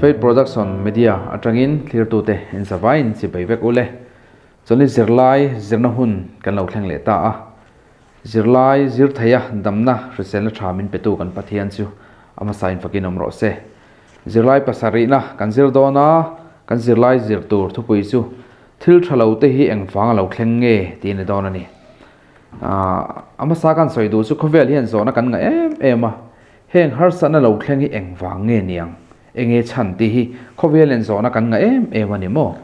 Faith Production Media atangin thlirtute inzavaiin chibai vek ule. Chawlhni zirlai zirna hun kan lo thleng leh ta a. Zirlai zir theia damna hriselna tha min petu kan Pathian chu a hmasain fakin awm rawh se. Zirlai pasarihna kan zir dawn a, kan zirlai zir tur thupui chu thil tha lo te hi engvang a lo thleng nge tih a ni dawn a ni. A hmasa kan sawi duh chu khawvel hian zawhna kan ngah em em a, heng harsatna lo thleng hi engvang nge niang, enge chhan tih hi khawvel hian zawhna kan ngah em em a ni maw?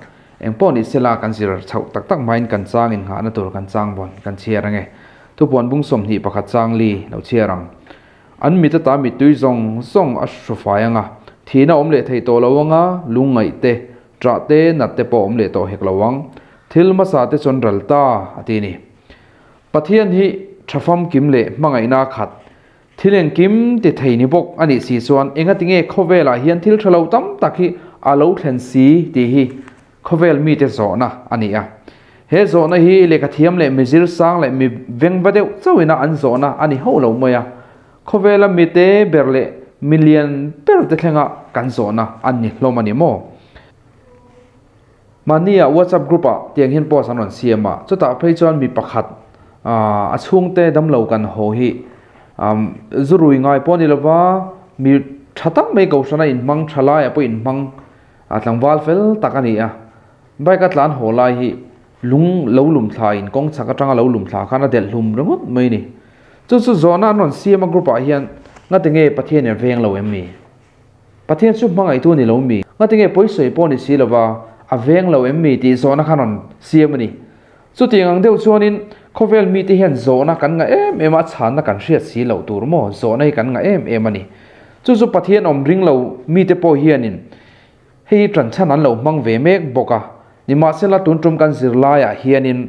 Engpawh ni sela kan zir chhoh tak tak hmain kan chang innghahna tur kan chang vawn kan chhiar ange. Thupuan bung 21 chang li lo chhiar ang. An mit ata mittui zawng zawng a hru fai anga, thihna awm leh thei tawh lo anga, lungngaih te, ṭah te, nat te pawh awm leh tawh hek lo ang. Thil hmasa te chuan ral ta, a ti ni. Pathian hi ṭha famkim leh hmangaihna a khat. Thil engkim ti thei ni bawk a nih si chuan engatinge khawvelah hian thil ṭha lo tam tak hi a lo thlen si tih hi khawvel mite zawhna a ni a. He zawhna hi lehkha thiam leh mizir sang leh mi vengva deuh chauhina an zawhna a ni hauh lo mai a. Khawvela mite ber leh milian ber te thlenga kan zawhna an ni hlawm a ni maw? Mahnia WhatsApp group ah tiang hian post an rawn siam a, chutah phei chuan mi pakhat a chhungte damlo kan haw hi zu rui ngai pawh a ni lova, mi tha tak mai kohhrana inhmang tha laiah pawh inhmang A tlangval fel tak a ni a, bike a tlan haw lai hi lung lo lum thla in kawng chhak atanga lo lum thla khan a delh hlum ringawt mai a ni. Chu chu zawhna an rawn siam a group ah hian ngati nge Pathian in a veng lo em mi? Pathian chu hmangaihtu a ni lo mi? Ngati nge pawisawi pawh ni si lova a veng lo em mi tih zawhna khan rawn siam a ni. Chutiang ang deuh chuanin khawvel mite hian zawhna kan ngah em em a, a chhanna kan hriat si loh tur maw? Zawhna hi kan ngah em em a ni. Chu chu Pathian awm ring lo mite pawh hianin hei hi ṭanchhan an lo hmang ve mek bawk a. Nimahsela tun ṭum kan zirlaiah hianin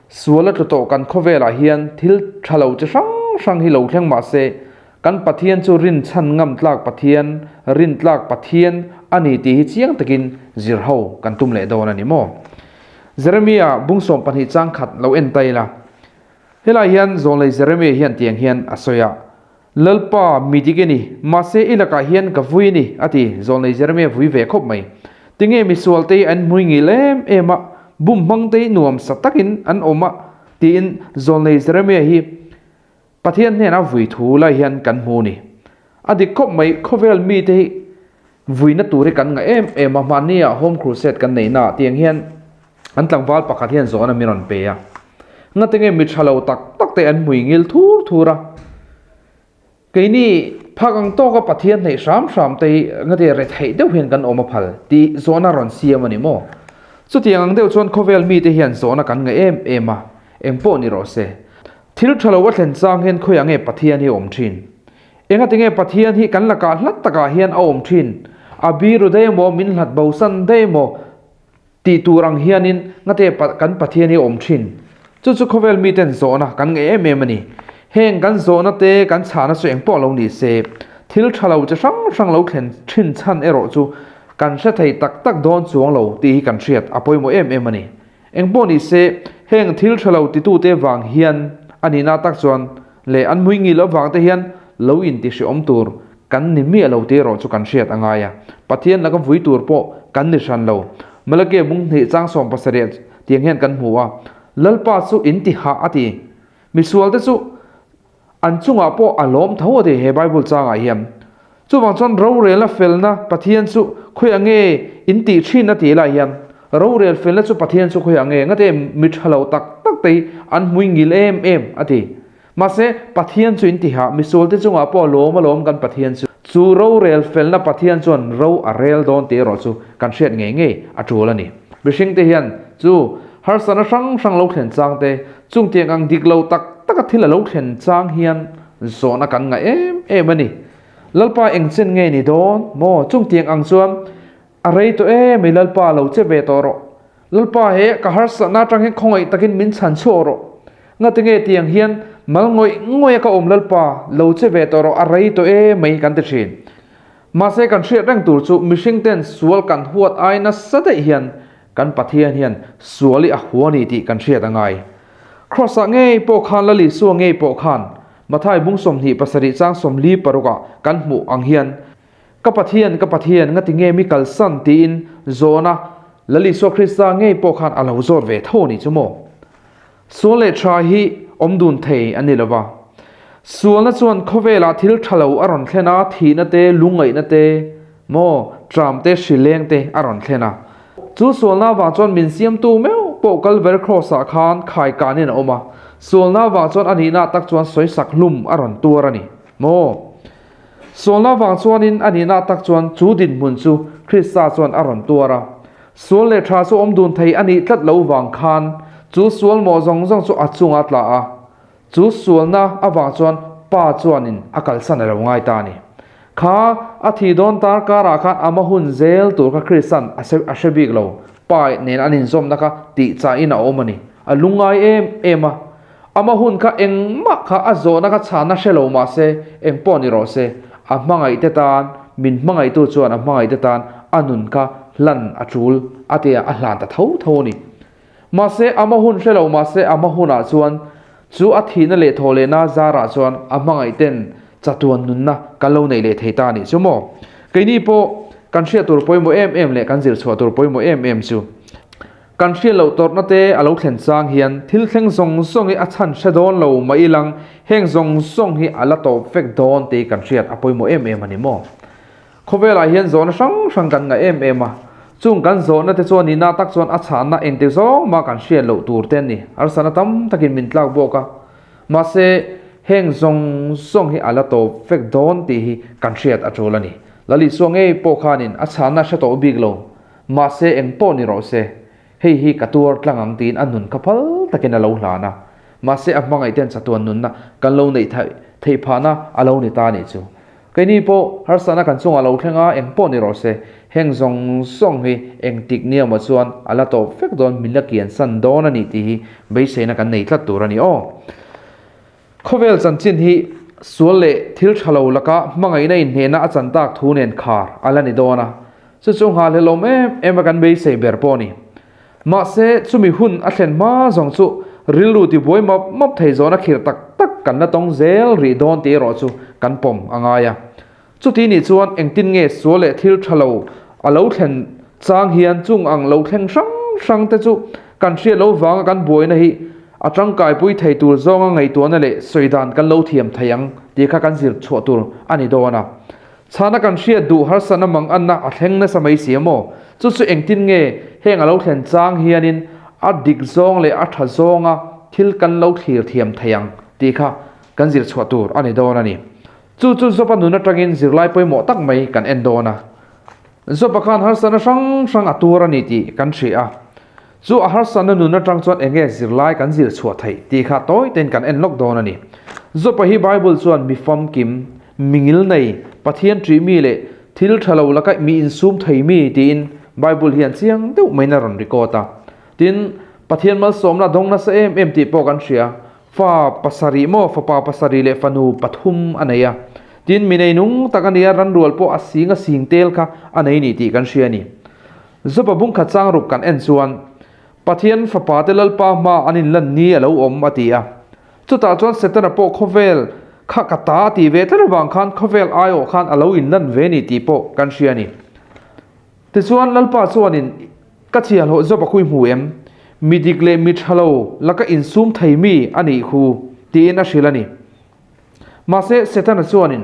sual a tlu tawh kan khawvelah hian thil ṭha lo chi hrang hrang hi lo thleng mahse kan Pathian chu rinchhan ngam tlak Pathian, rin tlak Pathian a ni tih hi chiang takin zir ho kan tum leh dawn a ni maw? Jeremia bung 12 chang khat lo en ta ila. Helai hian Zawnlei Jeremia hian tiang hian a sawi a, Lalpa, mi dik i ni, mahse i lakah hian ka vui ni, a ti. Zawnlei Jeremia vui ve khawp mai. Tinge misual te hi an hmui ngil em em a, bum hmang te hi nuam sa takin an awm a, tiin Zawnlei Jeremia hi Pathian hnena vui thu lai hian kan hmu ni. A dik khawp mai, khawvel mite hi vuina tur hi kan ngah em em a, mahnia Home Crusade kan neih naah tiang hian an tlangval pakhat hian zawhna min rawn pe a. Ngate nge mi tha lo tak tak te an hmui ngil thur thur a. Keini phak ang tawka Pathian hneih hram hram te hi ngate retheih deuh hian kan awm a phal tih zawhna rawn siam a ni maw? Chutiang ang deuh chuan khawvel mite hian zawhna kan ngah em em a, engpawh ni rawh se. Thil tha lo a thlen chang hian khawiah nge Pathian hi a awm thin? Engati nge Pathian hi kan lakah hlat takah hian a awm thin? A biru daih emaw, min hlat bosan daih emaw tih tur ang hianin ngate kan Pathian hi a awm thin? Chu chu khawvel miten zawhna kan ngaih em em a ni. Heng kan zawhna te kan chhahna chu engpawh lo ni se, thil tha lo chi hrang hrang lo thlen thin chhan erawh chu kan hre thei tak tak dawn chuang lo tih hi kan hriat a pawimawh em em a ni. Engpawh ni se, heng thil tha lo titute vang hian a nihna tak chuan leh an hmui ngil avang te hian lo intihhrehawm tur kan ni miah lo tih erawh chu kan hriat a ngai a. Pathian laka vui tur pawh kan ni hran lo. Malaki bung hnih chang 17 tiang hian kan hmu a, Lalpa chu intihah a ti. Misualte chu An chungah pawh a lawm tho a ti he Bible changah hian. Chuvang chuan rorelna felna Pathian chu khawiah nge in tih thin a tih lai hian rorel felna chu Pathian chu khawiah nge ngate mi tha lo tak tak te hi an hmui ngil em em a ti. Mahse Pathian chu in tihah misualte chungah pawh a lawm a lawm kan Pathian chu. Chu rorel felna Pathian chuan ro a rel dawn tih erawh chu kan hriat ngei ngei a tul a ni. Mihringte hian chu harsatna hrang hrang lo thlen chang te Chungtiang ang dik lo tak taka thil a lo thlen chang hian zawhna kan ngah em em a ni. Lalpa eng chen nge ni dawn maw? Chungtiang ang chuan a rei tawh em i Lalpa lo che ve tawh rawh. Lalpa he ka harsatna atang hian khawngaih takin min chhan chhuak rawh. Ngati nge tiang hian mal ngawih ngawih a ka awm Lalpa lo che ve tawh rawh a rei tawh em mai kan ti thin. Mahse kan hriat reng tur chu mihring ten sual kan huat ai nasa daih hian Kan Pathian hian sual i a hua ni tih kan hriat a ngai. Kraws-ah ngei pawh khan Lal Isua ngei pawh khan Mathai bung 27 chang 46 ah kan hmuh ang hian. Ka Pathian, ka Pathian, ngati nge mi kalsan tiin zawhna Lal Isua Krista ngei pawh khan a lo zawt ve tho a nih chu maw? Sual leh tha hi awm dun thei a ni lo va. Sualna chuan khawvelah thil tha lo a rawn thlen a, thihna te, lungngaihna te, maw, tram te, hrileng te a rawn thlen a. Chu sualna avang chuan min siamtu meuh pawh Kalvari Kraws-ah khan khaikanin a awm a. Sualna avang chuan a nihna tak chuan sawisak hlum a rawn tuar a ni maw? Sualna avang chuanin a nihna tak chuan chu dinhmun chu Krista chuan a rawn tuar a. Sual leh tha chu awm dun thei a nih tlat lo vang khan chu sual mawh zawng zawng chu a chunga tla a. Chu sualna avang chuan Pa chuanin a kalsan a lo ngai ta a ni. Kha a thih dawn tar karah khan ama hun zel tur kha Krista'n a hre bik lo. Pa nen an inzawmna kha tih chahin a awm a ni. A lungngai em em a. Ama hun kha engmah kha a zawhna kha chhahna hre lo mah se, eng pawh ni rawh se, a hmangaihte tan, min hmangaihtu chuan a hmangaihte tan a nun kha hlan a tul a tia a hlan ta tho tho a ni. Mahse, ama hun hre lo mah se, ama hunah chuan chu a thihna leh thaw lehna zarah chuan a hmangaihten chatuan nunna kan lo neih leh thei ta a nih chu maw? Keini pawh kan hriat tur pawimawh em em leh kan zir chhuah tur pawimawh em em chu Kan hriat loh tawrhna te a lo thlen chang hian thil thleng zawng zawng hi a chhan hre dawn lo mah ilang heng zawng zawng hi a la tawp vek dawn tih kan hriat a pawimawh em em a ni maw? Khawvelah hian zawhna hrang hrang kan ngah em em a, chung kan zawhna te chuan nihna tak chuan a chhahna engti zawng mah kan hriat loh tur te a ni. Harsatna tam takin min tlak bawk a, mahse heng zawng zawng hi a la tawp vek dawn tih hi kan hriat a tul a ni. Lalisua ngei pawh khanin a chhahna hre tawh bik lo. Mahse eng pawh ni rawh se, hei hi ka tuar tlang ang tiin a nun kha phal takin a lo hlan a. Mahse a hmangaihten chatuan nunna kan lo neih theih phahna a lo ni ta a nih chu. Keini pawh harsatna kan chungah lo thleng a, eng pawh ni rawh se, heng zawng zawng hi engtik ni emaw chuan a la tawp vek dawn, min la kiansan dawn a nih tih hi beiseina kan nei tlat tur a ni aw. Khawvel chanchin hi sual leh thil tha lo laka hmangaihna inhnehna a chan tak thu nen khar a la ni dawn a, chu chu nghahhlelawm em em a kan beisei ber pawh a ni. Mahse, chumi hun a thlen hma zawng chu rilru tibuai map map thei zawhna khirh tak tak kan la tawng zel rih dawn tih erawh chu kan pawm a ngai a. Chuti nih chuan engtin nge sual leh thil tha lo a lo thlen chang hian chung ang lo thleng hrang hrang te chu kan hriat lo vanga kan buaina hi a tangkaipui thei tur zawnga ngaihtuahna leh sawi dan kan lo thiam thei ang tih kha kan zir chhuah tur a ni dawn a. Chhana kan hriat duh harsatna mang anna a thleng nasa mai si a maw? Chu chu engtin nge heng a lo thlen chang hianin a dik zawng leh a tha zawnga thil kan lo thlir thiam thei ang tih kha kan zir chhuah tur a ni dawn a ni. Chu chu Job-a nun atangin zirlai pawimawh tak mai kan en dawn a. Job-a khan harsatna hrang hrang a tur a ni tih kan hria a. Chu a harsatna nun atang chuan eng nge zirlai kan zir chhuah theih tih kha tawi tein kan en lawk dawn a ni. Job-a hi Bible chuan mi famkim, mi ngil nei, Pathian ṭih mi leh thil ṭha lo laka mi insum thei mi tiin Bible hian chiang deuh maiin a rawn record a. Tin, Pathian malsawmna a dawng nasa em em tih pawh kan hria. Fa pasarih maw, fapa pasarih leh fanu pathum a nei a. Tin, mi neinung tak a nia, ranrual pawh a sing a sing tel kha a nei ni tih kan hria a ni. Joba bungkhat chang ruk kan en chuan, Pathian fapa te Lalpa hma an inlan ni a lo awm a ti a. Chutah chuan Setana pawh khawvel kha ka ta a tih ve tlat avang khan khawvel aiawh khan a lo inlan ve ni tih pawh kan hria a ni. Tichuan Lalpa chuanin, Ka chiahloh zawp a khui hmu em? Mi dik leh mi tha lo laka insum thei mi a nih khu, tiin a hrilh a ni. Mahse, Setana chuanin,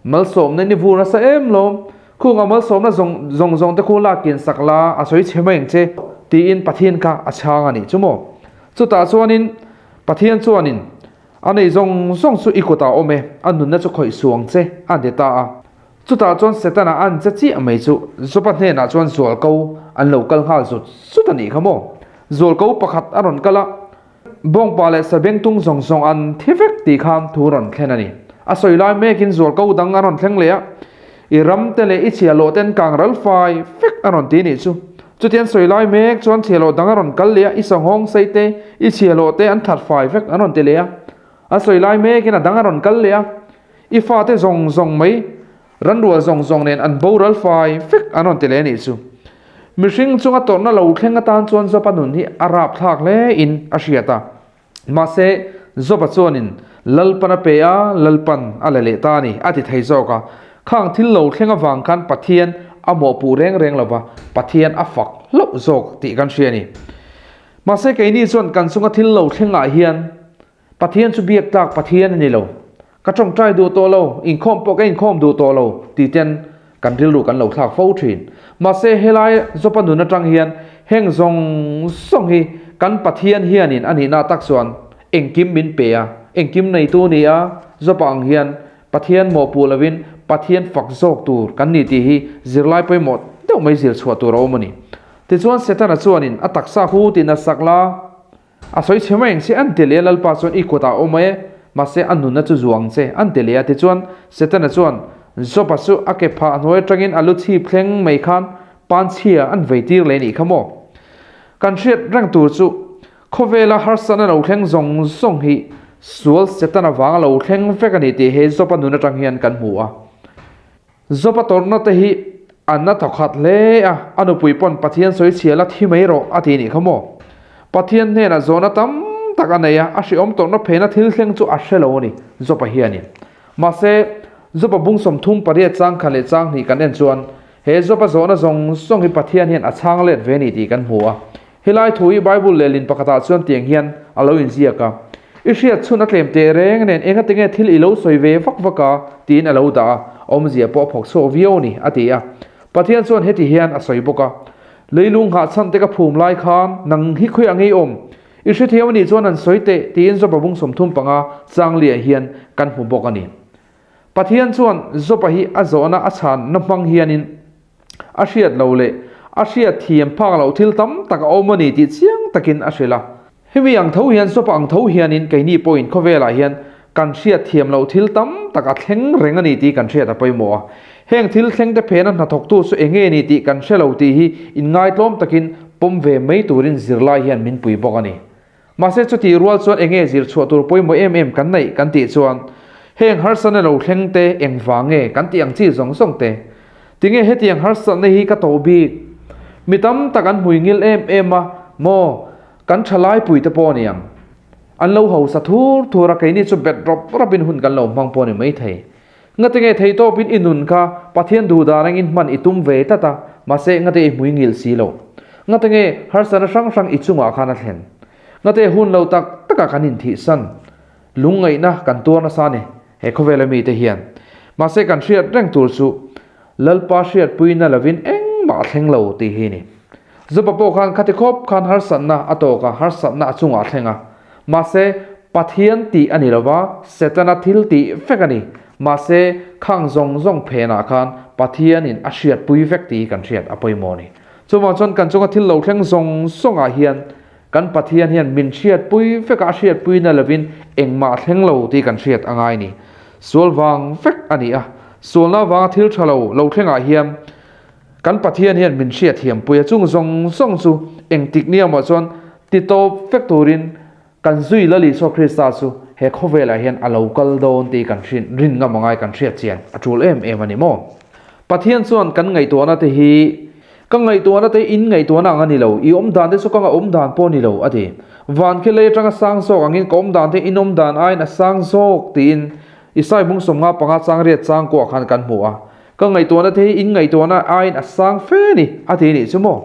Malsawmna ni vur nasa em lawm, khunga malsawmna zawng zawng zawng te khu lak kian sak la, a sawi chhe mai ang che, tiin Pathian kha a chhang a nih chu maw? Chutah chuanin Pathian chuanin, A nei zawng zawng chu i kutah awm e, a nunna chu khawih suang che, a ni ta a. Chutah chuan Setana an che chiah mai chu Joba hnenah chuan zualko an lo kal nghal zut zut a nih kha maw? Zualko pakhat a rawn kal a, bawngpa leh sabengtung zawng zawng an thi vek tih khan thu rawn thlen a ni. A sawi lai mekin zualko dang a rawn thleng leh a, I ram te leh i chhiahhlawh ten kang ral fai vek a rawn ti nih chu. Chutiang sawi lai mek chuan chhiahhlawh dang a rawn kal leh a, i sanghawng sei te, i chhiahhlawh te an that fai vek an rawn ti leh a. A sawi lai mekin a dang a rawn kal leh a. I fate zawng zawng mai, ranrual zawng zawng nen an boral fai vek an rawn ti leh a nih chu. Mihring chunga tawrhna lo thleng atan chuan Job-a nun hi a rapthlak hle in a hriat a. Mahse, Job-a chuanin Lalpan a pe a, Lalpan a la leh ta a ni, a ti thei zawk a. Khang thil lo thleng avang khan Pathian a mawhpuh reng reng lova, Pathian a fak hlauh zawk tih kan hria a ni. Mahse keini chuan kan chunga thil lo thlengah hian Pathian chu biak tlak Pathian a ni lo. Ka tawngtai duh tawh lo, inkhawm pawh ka inkhawm duh tawh lo ti ten kan rilru kan lo thlak fo thin. Mahse helai Jopa nun atang hian heng zawng zawng hi kan Pathian hianin a nihna tak chuan engkim min pe a, engkim neitu ni a, Jopa ang hian Pathian mawhpuh lovin Pathian fak zawk tur kan ni tih hi zirlai pawimawh deuh mai zir chhuah tur a awm a ni. Tichuan Setana chuanin a taksa hu tiin a sak la. A sawi chhe mai ang che, an ti leh a, Lalpa chuan i kutah a awm e, mahse a nunna chu zu ang che, an ti leh a. Tichuan Setana chuan Joba chu a ke phah hnuai atangin a lu chhip thleng mai khan panchhia an vei tir leh nih kha maw? Kan hriat reng tur chu khawvela harsatna lo thleng zawng zawng hi sual Setana vanga lo thleng vek a ni tih he Joba nun atang hian kan hmu a. Joba tawrhna te hi an na thawkhat hle a, a nupui pawn Pathian sawi chhia la thi mai rawh a ti nih kha maw? Pathian hnenah zawhna tam tak a nei a, a hrehawm tawrhna pheina thil thleng chu a hre lo a ni, Joba hianin. Mahse, Joba bung 38 chang khat leh chang hnih kan en chuan, he Joba zawhna zawng zawng hi Pathian hian a chhang let ve a ni tih kan hmu a. Helai thu hi Bible lehlin pakhatah chuan tiang hian a lo inziak a, I hriat chhun a tlem teh reng nen engati nge thil i lo sawi ve vak vak a? tiin a lo dah a, awmzia pawh a phawk chhuak viau a ni, a ti a. Pathian chuan heti hian a sawi bawk a, Leilung nghahchhan te ka phum lai khan nang hi khawiah nge i awm? I hrethiam a nih chuan an sawi teh, tiin Joba bung 35 changliah hian kan hmu bawk a ni. Pathian chuan Joba hi a zawhna a chhanna hmang hianin a hriat lo leh a hriat thiam phak loh thil tam tak a awm a ni tih chiang takin a hrilh a. Hemi ang tho hian Joba ang tho hianin keini pawhin khawvelah hian kan hriat thiam loh thil tam tak a thleng reng a ni tih kan hriat a pawimawh a. Heng thil thlengte phena hnathawktu chu eng nge ni tih kan hre lo tih hi inngaitlawm takin pawm ve mai turin zirlai hian min pui bawk a ni. Mahse chutih rual chuan enge zir chhuah tur pawimawh em em kan neih kan tih chuan heng harsatna lo thleng te engvang nge kan tih ang chi zawng zawng te. Tinge hetiang harsatna hi ka to bik? Mi tam tak an hmui ngil em em a maw? Kan tha laipui te pawh a ni ang. An lo hausa thur thur a keini chu bet rawp rawpin hun kan lo hmang pawh a ni maithei. Ngate nge theitawpin i nun kha Pathian duhdan angin hman i tum ve tlat a, mahse ngate i hmui ngil si lo. Ngate nge harsatna hrang hrang i chungah khan a thlen. Ngate hun lo tak takah kan inthihsan. Lungngaihna kan tuar nasa a ni he khawvela mite hian. Mahse kan hriat reng tur chu Lalpa hriatpuina lovin engmah a thleng lo tih hi a ni. Joba pawh khan khati khawp khan harsatna a tawk a, harsatna a chungah a thleng a. Mahse, Pathian tih a ni lo va, Setana thil tih vek a ni. Mahse, khang zawng zawng phenah khan Pathianin a hriatpui vek tih hi kan hriat a pawimawh a ni. Chuvang chuan kan chunga thil lo thleng zawng zawngah hian kan Pathian hian min hriatpui vek a, a hriatpuina lovin engmah a thleng lo tih kan hriat a ngai a ni. Sual vang vek a ni a, sualna avanga thil tha lo lo thlengah hian Kan Pathian hian min hriatthiampui a, chung zawng zawng chu engtik ni emaw chuan ti tawp vek turin kan zui Lal Isua Krista chu he khawvelah hian a lo kal dawn tih kan rin ngam angai kan hriat chian a tul em em a ni maw? Pathian chuan kan ngaihtuahna te hi ka ngaihtuahna te in ngaihtuahna ang a ni lo, i awm dan te chu ka awm dan pawh a ni lo a ti. Van khi lei atanga sang zawk angin ka awm dan te in awm dan aiin a sang zawk tiin Isai bung 55 chang riat chang kuah khan kan hmu a. Ka ngaihtuahna te hi in ngaihtuahna aiin a sang fe a ni, a ti nih chu maw?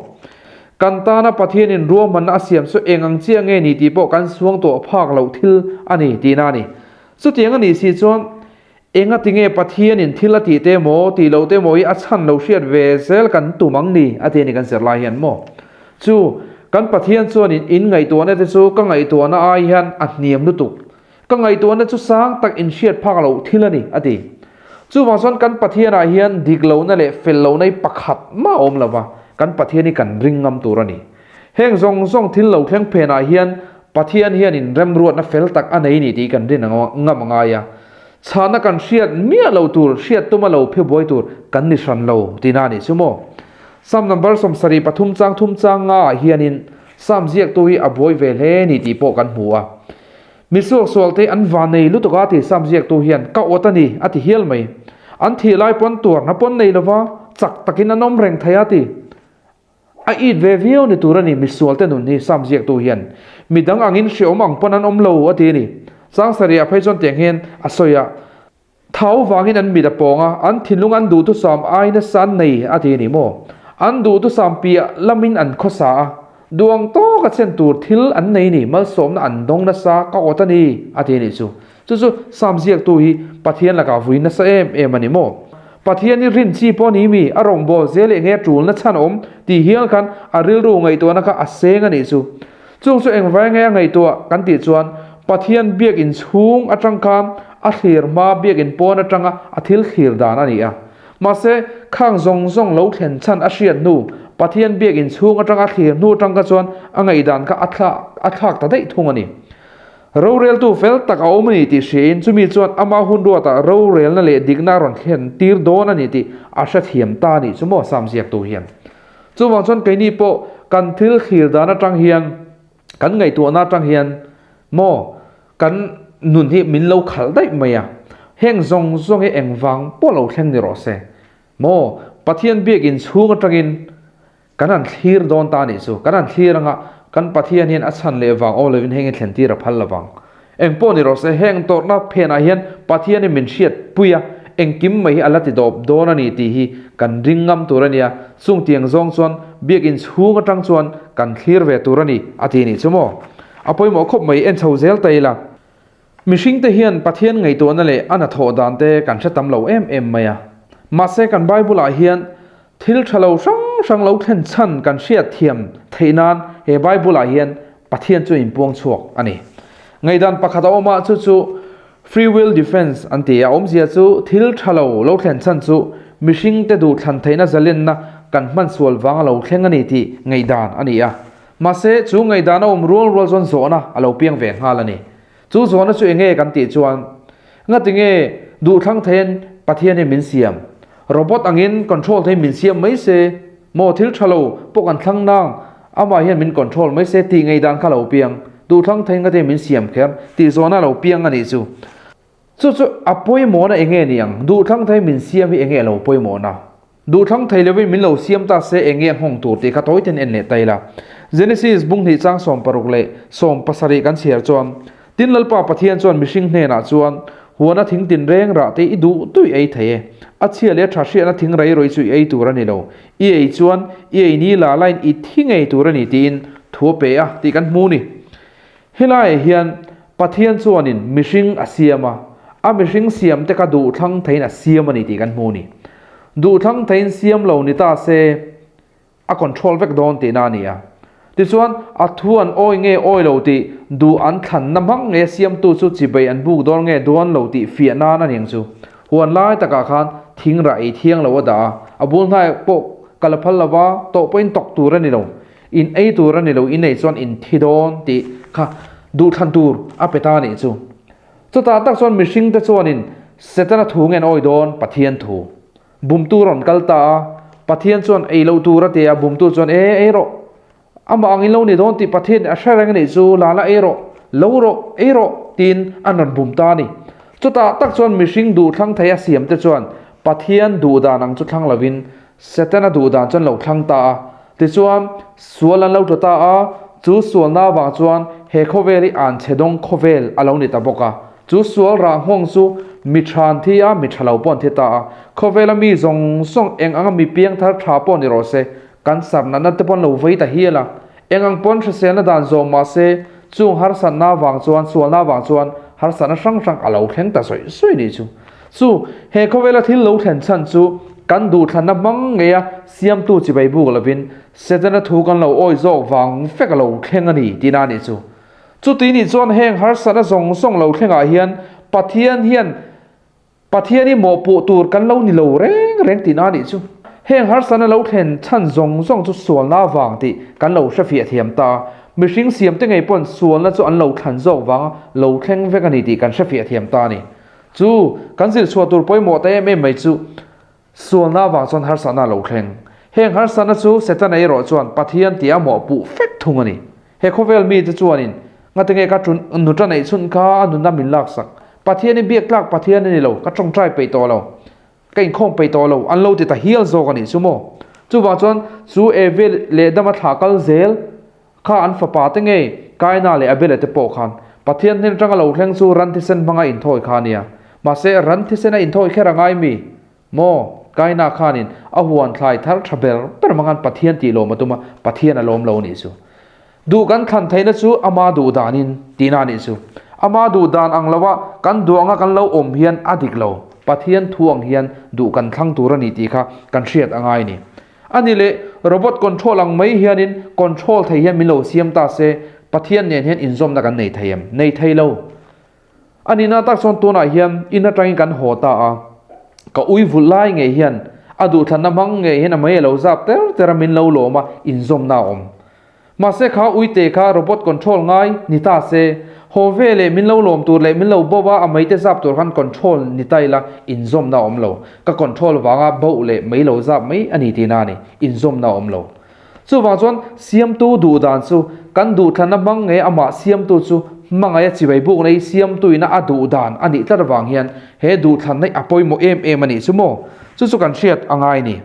Kan tana Pathianin ruahmanna a siam chu eng ang chiah nge ni tih pawh kan suang tawh phak loh thil a ni tihna a ni. Chutiang a nih si chuan enga tinge Pathianin thil a tih te maw tih loh te maw hi a chhan lo hriat ve zel kan tum ang ni a ti a ni kan zir lai hian maw? Chu kan Pathian chuanin in ngaihtuahna te chu ka ngaihtuahna ai hian a hniam lutuk. Ka ngaihtuahna chu sang tak inhriat phak loh thil a ni, a ti. Chuvang chuan kan Pathianah hian dik lohna leh fel lohna hi pakhat mah a awm lo va, kan Pathian hi kan ring ngam tur a ni. Heng zawng zawng thil lo thleng phenah hian Pathian hianin remruatna fel tak a nei ni tih kan rin ngam a ngai a. Chhana kan hriat miah lo tur, hriat tuma lo phe buai tur kan ni hran lo tihna a nih chu maw? Psalm number 73 chang thum chang ngaah hianin Psalm ziaktu hi a buai ve hle ni tih pawh kan hmu a. Mi suaksualte an va nei lutuk a ti Sam ziaktu hian ka awt a ni a ti hial mai. An thih lai pawn tuarna pawn nei lova chak takin an awm reng thei a ti. A it ve viau ni tur a ni misualte nun hi Sam ziaktu hian. Midang angin hreawm ang pawn an awm lo a ti a ni. Changsariah phei chuan tiang hian a sawi a. Thau vangin an mit a pawng a, an thinlung an duhthusam ai nasa an nei a ti a ni maw? An duhthusam piah lamin an khawsa a, duang tawka chen tur thil an nei ni, malsawmna an dawng nasa ka awt a ni a ti a nih chu. Chu chu Sam ziaktu hi Pathian lakah vui nasa em em a ni maw? Pathian hi rin chi pawh a ni mi, a rawngbâwl zel eng nge a ṭulna chhan awm tih hial khan a rilru ngaihtuahna kha a seng a nih chu. Chung chu engvai nge a ngaihtuah kan tih chuan Pathian biakinn chhung atang khan a thlir hma biakinn pawn atanga a thil thlir dan a ni a. Mahse, khang zawng zawng lo thlen chhan a hriat hnu, Pathian biakinn chhung atanga a thlir hnu atang kha chuan a ngaihdan kha a thlak a thlak ta daih thung a ni. Roreltu fel tak a awm a ni tih hriain chumi chuan ama hun ruatah rorelna leh dikna a rawn thlen tir dawn a ni tih a hrethiam ta a nih chu maw Sam ziaktu hian. Chuvang chuan keini pawh kan thil thlir dan atang hian, kan ngaihtuahna atang hian maw kan nun hi min lo khalh daih mai a. Heng zawng zawng hi engvang pawh lo thleng ni rawh se. Maw Pathian biakin chhung atangin kan han thlir dawn ta anih chu. Kan han thlir anga kan Pathian hian a chhan leh vang aw lovin heng hi thlen tir a phal lovang. Eng pawh ni rawh se, heng tawrhna phenah hian Pathianin min hriat pui a, engkim mai hi a la ti dawp dawn a ni tih hi kan ring ngam tur a nia, chung tiang zawng chuan biakinn chhung atang chuan kan thlir ve tur a ni, a ti nih chu maw? A pawimawh khawp mai, en chho zel ta ila. Mihringte hian Pathian ngaihtuahna leh a hnathawh dan te kan hre tam lo em em mai a. Mahse kan Bible-ah hian thil tha lo hrang hrang lo thlen chhan kan hriat thiam theih nan he Bible-ah hian Pathian chu inpuang chhuak a ni. Ngaihdan pakhat a awm a, chu chu Free will defense an ti a, awmzia chu thil tha lo lo thlen chhan chu mihringte duhthlan theihna zalenna kan hman sual vanga lo thleng a ni tih ngaihdan a ni a. Mahse, chu ngaihdan a awm rual rual chuan zawhna a lo piang ve nghal a ni. Chu zawhna chu enge kan tih chuan, Ngatinge duhthlang theiin Pathian hi min siam? Robot angin control theiin min siam mai se maw? Thil tha lo pawh kan thlang nang, amah hian min control mai se tih ngeidan kha lo piang. Duhthlang theiin ngatinge min siam kher tih zawhna lo piang a nih chu. Chu chu a pawimawhna enge ni ang? Duhthlang theiin min siam hi enge a lo pawimawhna? Duhthlang thei lovin min lo siam ta se eng nge a nghawng tur tih kha tawi ten en leh ta ila. Genesis bung hnih chang 60 leh 70 kan chhiar chuan, Tin Lalpa Pathian chuan mihring hnenah chuan, Huana thing tinreng rah te i duh tui ei thei e. A chhia leh tha hriatna thing rei rawih chu i ei tur a ni lo. I ei chuan i ei ni la lain i thi ngei tur a ni tiin thu a pe a tih kan hmu ni. Helaiah hian Pathian chuanin mihring a siam a, a mihring siamte kha duhthlang theiin a siam a ni tih kan hmu a ni. Duhthlang theiin siam lo ni ta se, a control vek dawn tihna a ni a. Tichuan, a thu an awi nge awi lo tih, duh an thlanna hmang nge siamtu chu chibei an buk dawn nge dawn lo tih fiah nan a ni ang chu. Huan lai takah khan thing rah ei thiang lo a dah a, a bul hnai pawh ka la phal lo va, tawh pawhin tawk tur a ni lo. In ei tur a ni lo, in ei chuan in thi dawn tih kha duhthlan tur a pe ta a nih chu. Chutah tak chuan mihringte chuanin Setana thu nge an awi dawn? Pathian thu. Bumtu rawn kal ta a, Pathian chuan ei loh tur a ti a, bumtu chuan e, ei rawh. Amah angin lo ni dawn tih Pathian a hre reng a nih chu, la la ei rawh, lo rawh, ei rawh tiin an rawn bum ta a ni. Chutah tak chuan mihring duhthlang thei a siamte chuan Pathian duhdan ang chu thlang lovin Setana duhdan chuan lo thlang ta a. Tichuan, sual an lo tla ta a, chu sualna avang chuan he khawvel hi an chhe dawng khawvel a lo ni ta bawk a. Chu sual rah nghawng chu mi tha an thi a, mi tha lo pawh an thi ta a. Khawvela mi zawng zawng eng anga mi piang thar tha pawh ni rawh se, kan sar natna te pawh an lo vei ta hial a. Eng ang pawn hriselna dan zawm mah se, chung harsatna avang chuan, sualna avang chuan harsatna hrang hrang a lo thleng ta sawi sawi ni chu. Chu, he khawvela thil lo thlen chhan chu kan duhthlanna hmang ngeia siamtu chibai buk lovin Setana thu kan lo awi zawk vang vek a lo thleng a ni tihna a nih chu. Chuti nih chuan heng harsatna zawng zawng lo thlengah hian Pathian hian Pathian hi mawhpuh tur kan lo ni lo reng reng tihna a nih chu. Heng harsatna lo thlen chhan zawng zawng chu sualna vang tih kan lo hrefiah thiam ta a, mihring siamte ngei pawn sualna chu an lo thlan zawk vanga lo thleng vek a ni tih kan hrefiah thiam ta a ni. Chu kan zir chhuah tur pawimawh ta em em mai chu sualna avang chuan harsatna a lo thleng. Heng harsatna chu Setana erawh chuan Pathian tih a mawhpuh fek thung a ni. He khawvel mite chuanin ngate nge ka nuta neih chhun kha a nunna min laksak. Pathian i biak tlak Pathian a ni lo, ka tawngtai peih tawh lo, ka inkhawm peih tawh lo an lo ti ta hial zawk a nih chu maw. Chuvang chuan chu Evi leh Dama thlah kal zel Kha an fapa te ngei, Kaina leh Abela te pawh khan Pathian hnen atanga lo thleng chu ran thisen hmanga inthawi kha a nia. Mahse, ran thisen a inthawi kher a ngai mi? Maw? Kaina khanin a huan thlai thar tha ber ber hmang khan Pathian tih lawm a tum a, Pathian a lawm lo nih chu. Duh kan thlan theihna chu ama duh danin tihna nih chu. Ama duh dan ang loa kan duh anga kan lo awm hian a dik lo. Pathian thu ang hian duh kan thlang tur a ni tih kha kan hriat a ngai ni. A ni leh, robot control ang mai hianin control thei hian min lo siam ta se, Pathian nen hian inzawmna kan nei thei em? Nei thei lo. A nihna tak chuan tunah hian in atangin kan haw ta a, ka ui vulh lai ngei hian a duhthlanna hmang ngei hian a mei a lo zap ter ter a min lo lawm a, inzawmna a awm. Mahse kha uite kha robot control ngai ni ta se, haw ve leh min lo lawm tur leh min lo bo a, a meite zap tur khan control ni ta ila inzawmna a awm lo. Ka control vanga boh leh mei lo zap mai a ni tihna a ni, inzawmna a awm lo. Chuvang chuan siamtu duh dan chu kan duhthlanna hmang nge amah siamtu chu hmangaih a chibai buk nei siamtuina a duh dan a nih tlat avang hian he duhthlanna hi a pawimawh em em a nih chu maw? Chu chu kan hriat a ngai ni.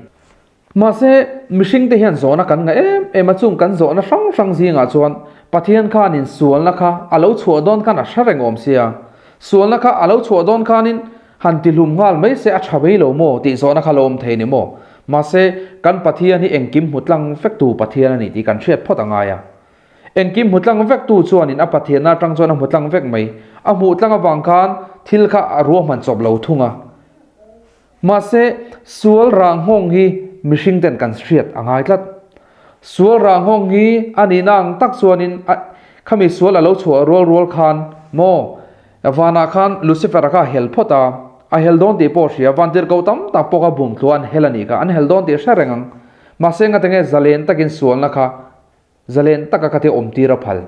Mahse, mihringte hian zawhna kan ngah em em a, chung kan zawhna hrang hrang zingah chuan Pathian khanin sualna kha a lo chhuah dawn khan a hre reng awm sia. Sualna kha a lo chhuah dawn khanin han tihlum nghal mai se a tha vei lo maw tih zawhna kha lo awm thei ni maw? Mahse, kan Pathian hi engkim hmu tlang vektu Pathian a ni tih kan hriat phawt a ngai a. Engkim hmu tlang vektu chuanin a Pathianna atang chuan a hmu tlang vek mai. A hmuh tlang avang khan thil kha a ruahman chawp lo thung a. Mahse, sual rah nghawng hi mihring ten kan hriat a ngai tlat. Sual rah nghawng hi a nihna ang tak chuanin a khami sual a lo chhuah rual rual khan maw vanah khan Lucifer-a kha a hel phawt a, a hel dawn tih pawh a hria, vantirhkoh tam tak pawh kha bum tluah an hel a nih kha, an hel dawn tih a hre reng ang. Mahse, ngatinge zalen takin sualna kha Zalen taka ka ti awm tir a phal.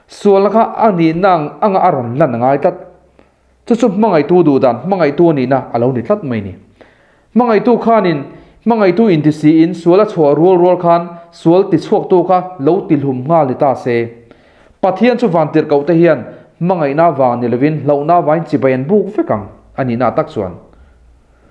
Sualna kha a nihna ang anga a rawn lan a ngai tlat. Chu chu hmangaihtu duh dan, hmangaihtu a nihna a lo ni tlat mai ni. Hmangaihtu khanin hmangaihtu inti siin sual a chhuah rual rual khan sual tichhuaktu kha lo tihlum nghal ni ta se. Pathian chu vantirhkoh te hian hmangaihna vang ni lovin hlauhna vangin chibai an buk vek ang a nihna tak chuan.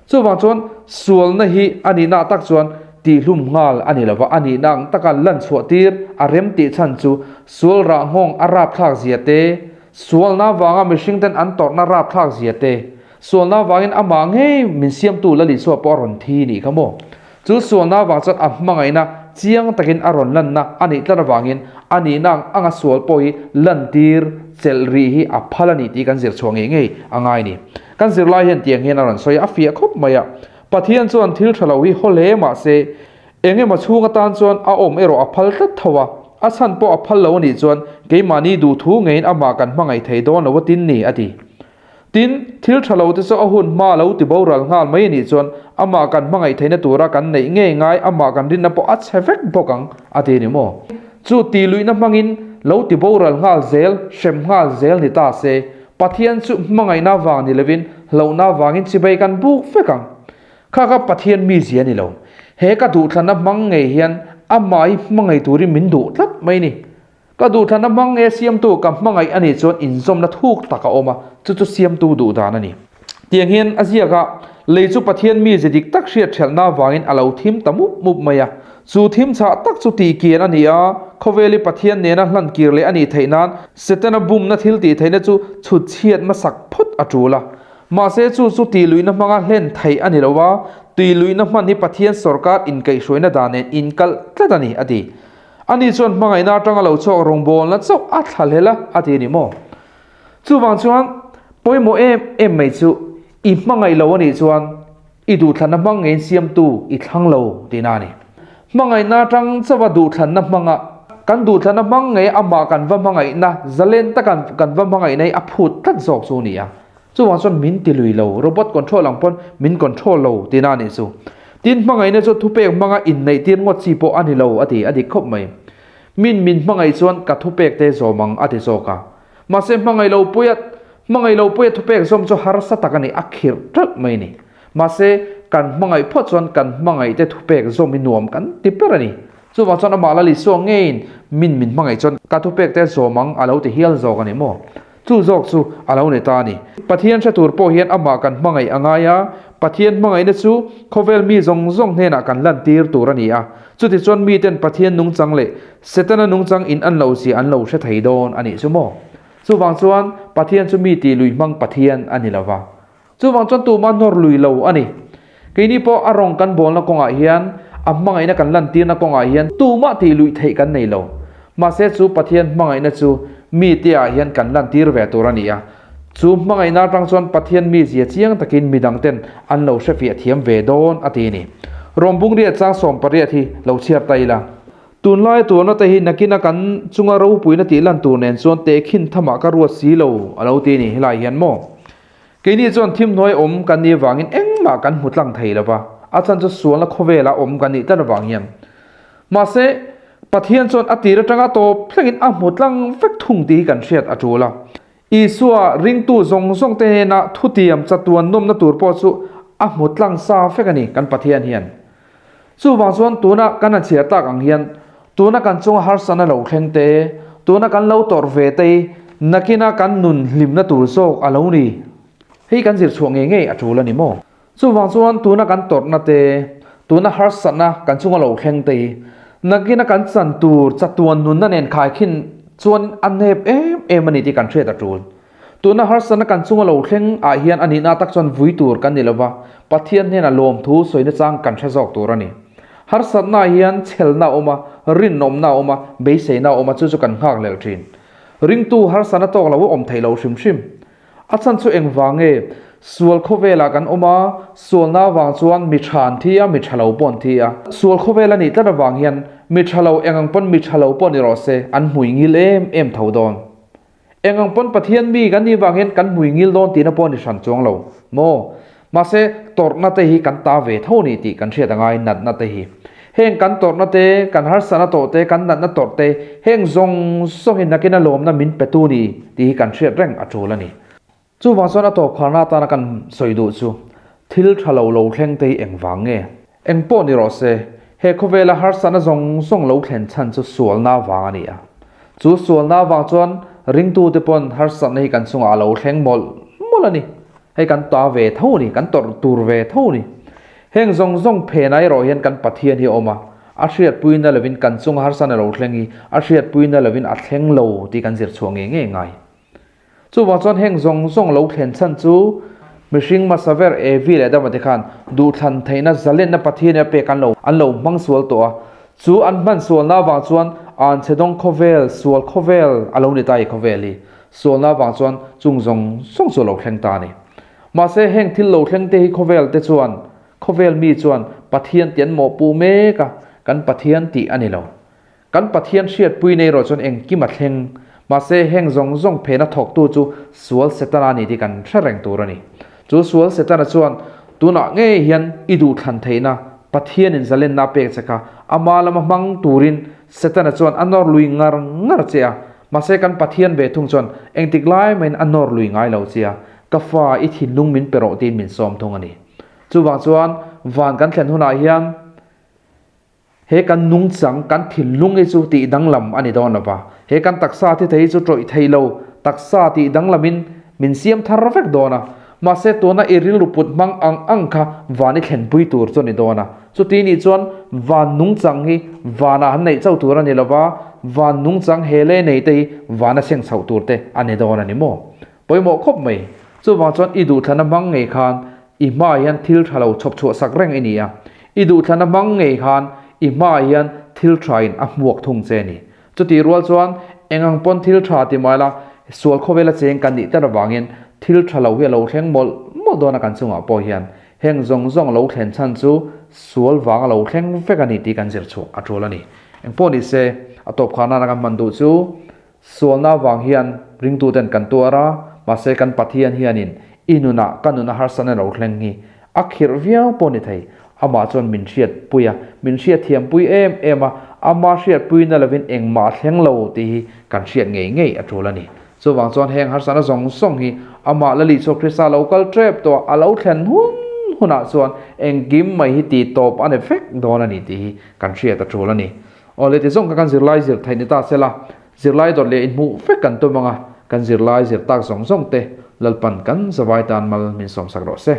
Chuvang chuan sualna hi a nihna tak chuan tihlum nghal a ni lova, a nihna ang taka lan chhuah tir a rem tih chhan chu sual rah nghawng a rapthlak zia te, sualna vanga mihring ten an tawrhna rapthlak zia te, sualna vangin amah ngei min siamtu Lal Isua pawh a rawn thi nih kha maw? Chu sualna vang chuan a hmangaihna chiang takin a rawn lanna a nih tlat avangin a nihna ang anga sual pawh hi lantir chelh rih hi a phal a ni tih kan zir chhuah ngei ngei a ngai ni. Kan zirlai hian tiang hian a rawn sawi a, a fiah khawp mai a. Pathian chuan thil tha lo hi haw hle mah se, eng emaw chhung atan chuan a awm erawh a phal tlat tho a, a chhan pawh a phal lo a nih chuan keimahni duhthu ngeiin amah kan hmangaih thei dawn lo a tin ni, a ti. Tin, thil tha lo te chu a hun hma lo ti boral nghal mai a nih chuan amah kan hmangaih theihna tura kan neih ngei ngai amah kan rinna pawh a chhe vek bawk ang, a ti a ni maw? Chu ti luihna hmangin lo ti boral nghal zel, hrem nghal zel ni ta se, Pathian chu hmangaihna vang ni lovin hlauhna vangin chibai kan buk vek ang. Kha kha Pathian mizia a ni lo. He ka duhthlanna hmang ngei hian amah hi hmangaih turin min duh tlat mai ni. Ka duhthlanna hmang nge siamtu ka hmangaih a nih chuan inzawmna thuk tak a awm a, chu chu siamtu duh dan a ni. Tiang hian a ziak a, lei chu Pathian mize dik tak hriat ṭhelhna avangin a lo thim ta mup mup mai a. Chu thim chhah tak chu tihkian a ni a, khawvel hi Pathian nena hlan kir leh a nih theih nan Setana bumna thil tih theihna chu chhut chhiat hmasak phawt a ṭul a. Mahse chu chu tihluihna hmanga hlen theih a ni lo a, tihluihna hman hi Pathian sawrkar inkaihhruaina dan nen inkalh tlat a ni, a ti. Ani chuan hmangaihna atanga lo chhuak rawngbawlna chauh a thla hlel a, a ti a ni maw? Chuvang chuan pawimawh em em mai chu i hmangaih lo a nih chuan i duhthlanna hmang ngeiin siamtu i thlang lo tihna a ni. Hmangaihna atang chauha duhthlanna hmanga kan duhthlanna hmang ngei amah kan va hmangaihna zalen taka kan va hmangaihna hi a phut tlat zawk chu a ni a. Chuvang chuan min ti lui lo, robot control ang pawn min control lo tihna a nih chu. Tin, hmangaihna chu thupek hmanga inneih tir ngawt chi pawh a ni lo a ti, a dik khawp mai. Min min hmangaih chuan ka thupek te zawm ang a ti zawk a. Mahse hmangaih lo puia hmangaih lo puia thupek zawm chu harsa tak a ni, a khirh ṭalh mai a ni. Mahse, kan hmangaih phawt chuan kan hmangaih te thupek zawm hi nuam kan ti ber a ni. Chuvang chuan amah Lal Isua ngeiin min min hmangaih chuan ka thupek te zawm ang a lo ti hial zawk a ni maw? Chu zawk chu a lo ni ta a ni. Pathian hre tur pawh hian amah kan hmangaih a ngai a, Pathian hmangaihna chu khawvel mi zawng zawng hnenah kan lantir tur a ni a. Chutichuan miten Pathian nungchang leh Setana nungchang in an lo zia an lo hre thei dawn a nih chu maw? Chuvang chuan Pathian chu mi tih lui hmang Pathian a ni lo va. Chuvang chuan tuma nawr lui lo a ni. Keini pawh a rawng kan bawlna kawngah hian, a hmangaihna kan lantirna kawngah hian tumah tih luih theih kan nei lo. Mahse chu Pathian hmangaihna chu mite ah hian kan lantir ve tur a ni a. Chu hmangaihna atang chuan Pathian mizia chiang takin midang ten an lo hrefiah thiam ve dawn a ti a ni. Rawmbungriat chang 18 hi lo chhiar ta ila. Tunlaia tuarna te hi nakina kan chunga ropuina tih lan tur nen chuan tehkhin thamah ka ruat si lo a lo ti a ni helai hian maw. Keini chuan thimhnuai awm kan nih avangin engmah kan hmu tlang thei lo va, a chhan chu sualna khawvela awm kan nih tlat avang hian. Mahse, Pathian chuan a tir atanga tawp thlengin a hmu tlang vek thung tih hi kan hriat a tul a. Isua ringtu zawng zawng te hnena thutiam chatuan nawmna tur pawh chu a hmu tlang sa vek a ni kan Pathian hian. Chuvang chuan tuna kan han chhiar tak ang hian tuna kan chunga harsatna lo thleng te, tuna kan lo tawrh ve te hi nakina kan nun hlimna tur zawk a lo ni. Hei kan zir chhuah ngei ngei a tul a ni maw? Chuvang chuan tuna kan tawrhna te, tuna harsatna kan chunga lo thleng te hi nakina kan chan tur chatuan nunna nen khaikhin chuan a nep em em a ni tih kan hriat a tul. Tuna harsatna kan chunga lo thleng ah hian a nihna tak chuan vui tur kan ni lova, Pathian hnena lawmthu sawina chang kan hre zawk tur a ni. Harsatna ah hian chhelna a awm a, rinawmna a awm a, beiseina a awm a, chu chu kan nghak lel thin. Ringtu harsatna tawk lo a awm theih loh hrim hrim. A chhan chu engvang nge? Sual khawvelah kan awm a, sualna avang chuan mi tha an thi a, mi tha lo pawh an thi a. Sual khawvel a nih tlat avang hian mi tha lo eng ang pawn mi tha lo pawh ni rawh se, an hmui ngil em em tho dawn. Eng ang pawn Pathian mi kan nih vang hian kan hmui ngil dawn tihna pawh a ni hran chuang lo maw? Mahse, tawrhna te hi kan ta ve tho a ni tih kan hriat a ngai, natna te hi. Heng kan tawrhna te, kan harsatna tawh te, kan natna tawrh te, heng zawng zawngin nakina lawmna min petu ni tih hi kan hriat reng a tul a ni. Chuvang chuan a tawp kharna atana kan sawi duh chu thil tha lo lo thleng te hi engvang nge? Eng pawh ni rawh se, he khawvela harsatna zawng zawng lo thlen chhan chu sualna vang a ni a. Chu sualna vang chuan ringtute pawn harsatna hi kan chungah a lo thleng mawlh mawlh a ni. Hei kan ta ve tho a ni, kan tawrh tur ve tho a ni. Heng zawng zawng phenah erawh hian kan Pathian hi a awm a, a hriatpuina lovin kan chunga harsatna lo thleng hi a hriatpuina lovin a thleng lo tih kan zir chhuah ngei ngei ngai. Chuvang chuan heng zawng zawng lo thlen chhan chu mihring hmasa ber Evi leh Adama te khan duhthlan theihna zalenna Pathian in a pek an lo an lo hmang sual tawh a. Chu an hman sualna avang chuan anchhedawng khawvel, sual khawvel a lo ni ta i khawvel hi. Sualna avang chuan chung zawng zawng chu a lo thleng ta a ni. Mahse heng thil lo thleng te hi khawvel te chuan khawvel mi chuan Pathian tih an mawhpuh mek a, kan Pathian tih a ni lo. Kan Pathian hriatpui nei erawh chuan engkim a thleng. Mahse, heng zawng zawng phena thawktu chu sual Setana a ni tih kan hre reng tur a ni. Chu sual Setana chuan tunah ngei hian i duhthlan theihna, Pathianin zalenna a pek che kha, ama lama hmang turin Setana chuan a nawr lui ngar ngar che a. Mahse, kan Pathian ve thung chuan engtik lai mahin a nawr lui ngai lo che a, Ka fa, i thinlung min pe rawh tiin min sawm thung a ni. Chuvang chuan, van kan thlen hunah hian, He kan nungchang, kan thinlung hi chu tih danglam a ni dawn lo va. He kan taksa thi thei hi chu tawih thei lo, taksa tih danglamin min siam thar vek dawn a. Mahse tuna i rilru put hmang ang ang kha van i thlenpui tur chu a ni dawn a. Chuti nih chuan van nungchang hi vanah han neih chauh tur a ni lo va, van nungchang he lei nei te hi vana seng chhoh tur te a ni dawn a ni maw? Pawimawh khawp mai. Chuvang chuan i duhthlana hmang ngei khan i hmaah hian thil tha lo chhawp chhuah sak reng i ni a. I duhthlana hmang ngei khan i hmaah hian thil thain a hmuak thung che a ni. Chutih rual chuan eng ang pawn thil tha ti mai la, sual khawvela cheng kan nih tlat avangin thil tha lo hi a lo thleng mawlh mawlh dawn a kan chungah pawh hian. Heng zawng zawng lo thlen chhan chu sual vanga lo thleng vek a ni tih kan zir chhuah a tul a ni. Engpawh ni se, a tawp khan nana kan hman duh chu Sualna vang hian ringtuten kan tuar a, mahse kan Pathian hianin i nunah ka nuna harsatna lo thleng hi a khirh viau pawh ni thei. Amah chuan min hriatpui a, min hriatthiampui em em a, ama hriatpuina lovin engmah a thleng lo tih hi kan hriat ngei ngei a tul a ni. Chuvang chuan heng harsatna zawng zawng hi amah Lalisua Krista lo kal tep tawh a, a lo thlen hun hunah chuan engkim mai hi tih tawp a ni vek dawn a ni tih hi kan hriat a tul a ni. Aw le ti zawng kha kan zirlai zir theih ni ta se la, zirlai dawt leh inhmuh vek kan tum ang a, kan zirlai zir tak zawng zawng te Lalpan kan zavai tan mal min sawmsak rawh se.